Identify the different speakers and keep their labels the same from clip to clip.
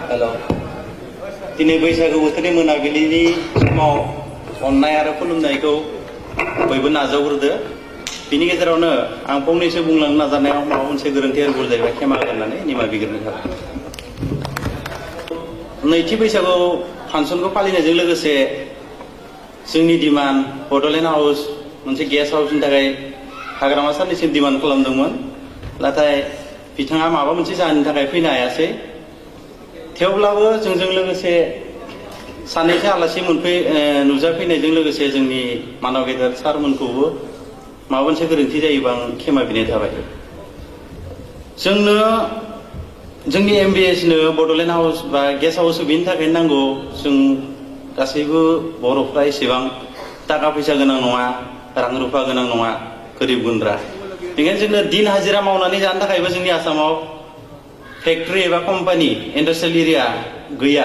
Speaker 1: हेल' दिनै बैसागु बोथोरनि मोनाबिलिनि समाव अननाय आरो खुलुमनायखौ बयबो नाजावग्रोदो। बिनि गेजेरावनो आं फंनैसो बुंलांनो नाजानायाव माबा मोनसे गोरोन्थि आरो भुल जायोबा खेमा होननानै निमाहा बिग्रोनाय थाबाय। नैथि बैसागु फांसनखौ फालिनायजों लोगोसे जोंनि डिमान्ड बड'लेण्ड हाउस मोनसे गेस्ट हाउसनि थाखाय हाग्रामा सारनिसिम डिमान्ड खालामदोंमोन, नाथाय बिथाङा माबा मोनसे जाहोननि थाखाय फैनो हायासै। थेवब्लाबो जोंजों लोगोसे सानैसो आलासि नुजाफैनायजों लोगोसे जोंनि मानव गेदेर सारमोनखौबो माबा मोनसे गोरोन्थि जायोबा आं खेमा बिनाय थाबाय। जोंनि MBSनो बड'लेण्ड हाउस बा गेस्ट हाउस बिनि थाखायनो नांगौ। जों गासैबो बर'फ्रा एसेबां थाखा फैसा गोनां नङा, रां रुफा गोनां नङा, गोरिब गुन्द्रा। बेनिखायनो जोंनो दिन हाजिरा मावनानै जानो थाखायबो जोंनि आसामाव फेक्ट्रि एबा कम्पानि इन्डास्ट्रियेल एरिया गैया।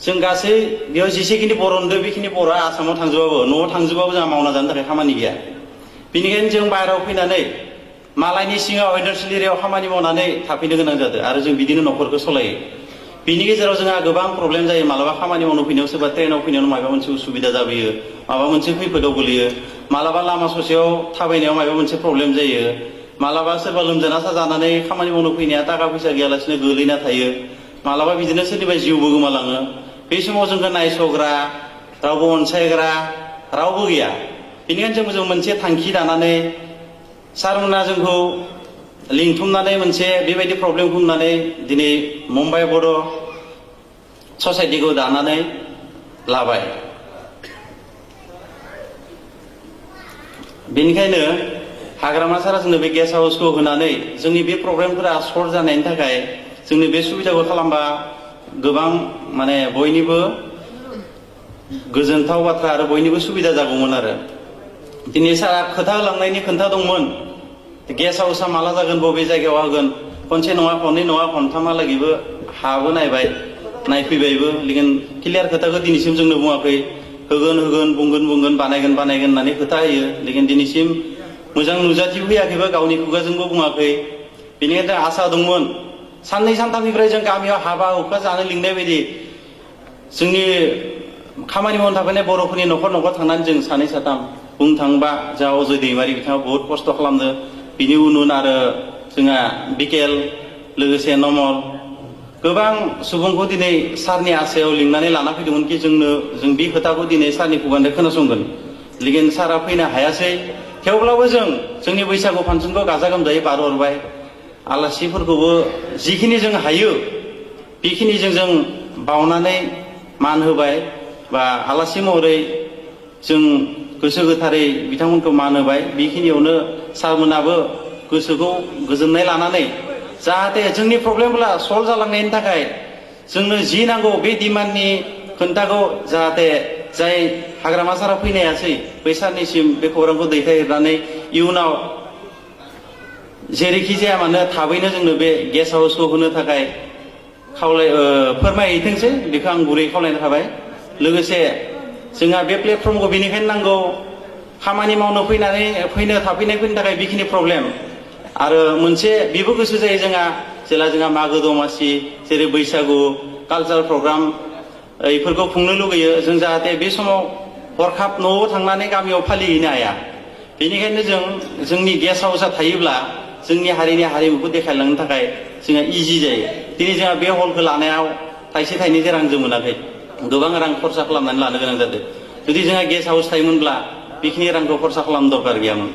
Speaker 1: जों गासै बेयाव जेसेखिनि बर' नुदों बेखिनि बर'आ आसामाव थांजोबाबो, न'आव थांजोबाबो जोंहा मावना जानो थाखाय खामानि गैया। बेनिखायनो जों बाहेरायाव फैनानै मालायनि सिङाव इन्डास्ट्रियेल एरियायाव खामानि मावनानै थाफैनो गोनां जादों आरो जों बिदिनो न'खरखौ सालायो। बिनि गेजेराव जोंहा गोबां प्रब्लेम जायो। मालाबा खामानि मावनो फैनायाव सोरबा ट्रेनाव फैनायाव माबा मोनसे उसुबिदा जाबोयो, माबा मोनसे खैफोदाव गोलैयो। मालाबा लामा ससेयाव थाबायनायाव माबा मोनसे प्रब्लेम जायो। मालाबा सोरबा लोमजाना साजानानै खामानि मावनो फैनाया थाखा फैसा गैयालासिनो गोलैना थायो। मालाबा बिदिनो सोरनिबा जिउबो गोमालाङो। बे समाव जोंखौ नायसग्रा, रावबो अनसायग्रा रावबो गैया। बेनिखायनो जों मोनसे थांखि दानानै सारमोना जोंखौ लिंथुमनानै मोनसे बेबायदि प्रब्लेमखौ नुनानै दिनै मुम्बाइ बड' ससाइटिखौ दानानै लाबाय। बेनिखायनो हाग्रामा सारा जोंनो बे गेस्ट हाउसखौ होनानै जोंनि बे प्रब्लेमफोरा सल्भ जानायनि थाखाय जोंनो बे सुबिदाखौ खालामबा गोबां बयनिबो गोजोनथाव बाथ्रा आरो बयनिबो सुबिदा जागौमोन आरो। दिनै सारा खोथा होलांनायनि खोथा दंमोन, गेस्ट हाउसआ माला जागोन, बबे जायगायाव होगोन। खनसे नङा, खननै नङा, खनथामहालागैबो हाबो नायबाय, नायफैबायबो, लेकिन क्लियार खोथाखौ दिनैसिम जोंनो बुङाखै। होगोन बुंगोन बानायगोन होननानै खोथा होयो, लेकिन दिनैसिम मोजां नुजाथि फैयाखैबा गावनि खुगाजोंबो बुङाखै। बेनिखायनो आसा दंमोन साननै सानथामनिफ्राय जों गामियाव हाबा हुखा जानो लिंनाय बायदि जोंनि खामानि मावनो थाफैनाय बर'फोरनि न'खर न'खर थांनानै जों सानै साथाम, बुंनो थाङोबा जोंहा अजय दैमारि बिथाङा बहुत खस्थ' खालामदों। बिनि उन आरो जोंहा बिकेल, लोगोसे नमल, गोबां सुबुंखौ दिनै सारनि आसायाव लिंनानै लाना फैदोंमोन कि जों बे खोथाखौ दिनै सारनि खुगानिफ्राय खोनासंगोन। लेकिन सारा फैनो हायासै। थेवब्लाबो जोंनि बैसागु फांसनखौ गाजा गोमजायै बारहरबाय। आलासिफोरखौबो जिखिनि जों हायो बेखिनिजों जों बावनानै मान होबाय, बा आलासि महरै जों गोसो गोथारै बिथांमोनखौ मान होबाय। बेखिनियावनो सारमोनाबो गोसोखौ गोजोननाय लानानै जाहाथे जोंनि प्रब्लेमफोरा सल्भ जालांनायनि थाखाय जोंनो जि नांगौ बे डिमान्डनि खोन्थाखौ जाहाथे जाय हाग्रामा सारा फैनो हायासै बै सारनिसिम बे खौरांखौ दैथायहरनानै इयुनाव जेरैखि जाया मानो थाबैनो जोंनो बे गेस्ट हाउसखौ होनो थाखाय फोरमायहैथोंसै, बेखौ आं गुरै खावलायनो थाबाय। लोगोसे जोंहा बे प्लेटफर्मखौ बेनिखायनो नांगौ, खामानि मावनो फैनो थाफैनायफोरनि थाखाय बेखिनि प्रब्लेम। आरो मोनसे बेबो गोसो जायो जेला जोंहा मागो दमासि जेरै बैसागु कालचार प्रग्राम बेफोरखौ खुंनो लुगैयो जों, जाहाथे बे समाव हरखाब न'आव थांनानै गामियाव फालिहैनो हाया। बेनिखायनो जोंनि गेस्ट हाउसआ थायोब्ला जोंनि हारिनि हारिमुखौ देखायलांनो थाखाय जोंहा इजि जायो। दिनै जोंहा बे हलखौ लानायाव थाइसे थाइनै रां जों मोनाखै, गोबां रां खरसा खालामनानै लानो गोनां जादों। जुदि जोंहा गेस्ट हाउस थायोमोनब्ला बेखिनि रांखौ खरसा खालामनो दरकार गैयामोन।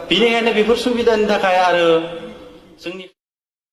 Speaker 1: बेनिखायनो बेफोर सुबिदानि थाखाय आरो जोंनि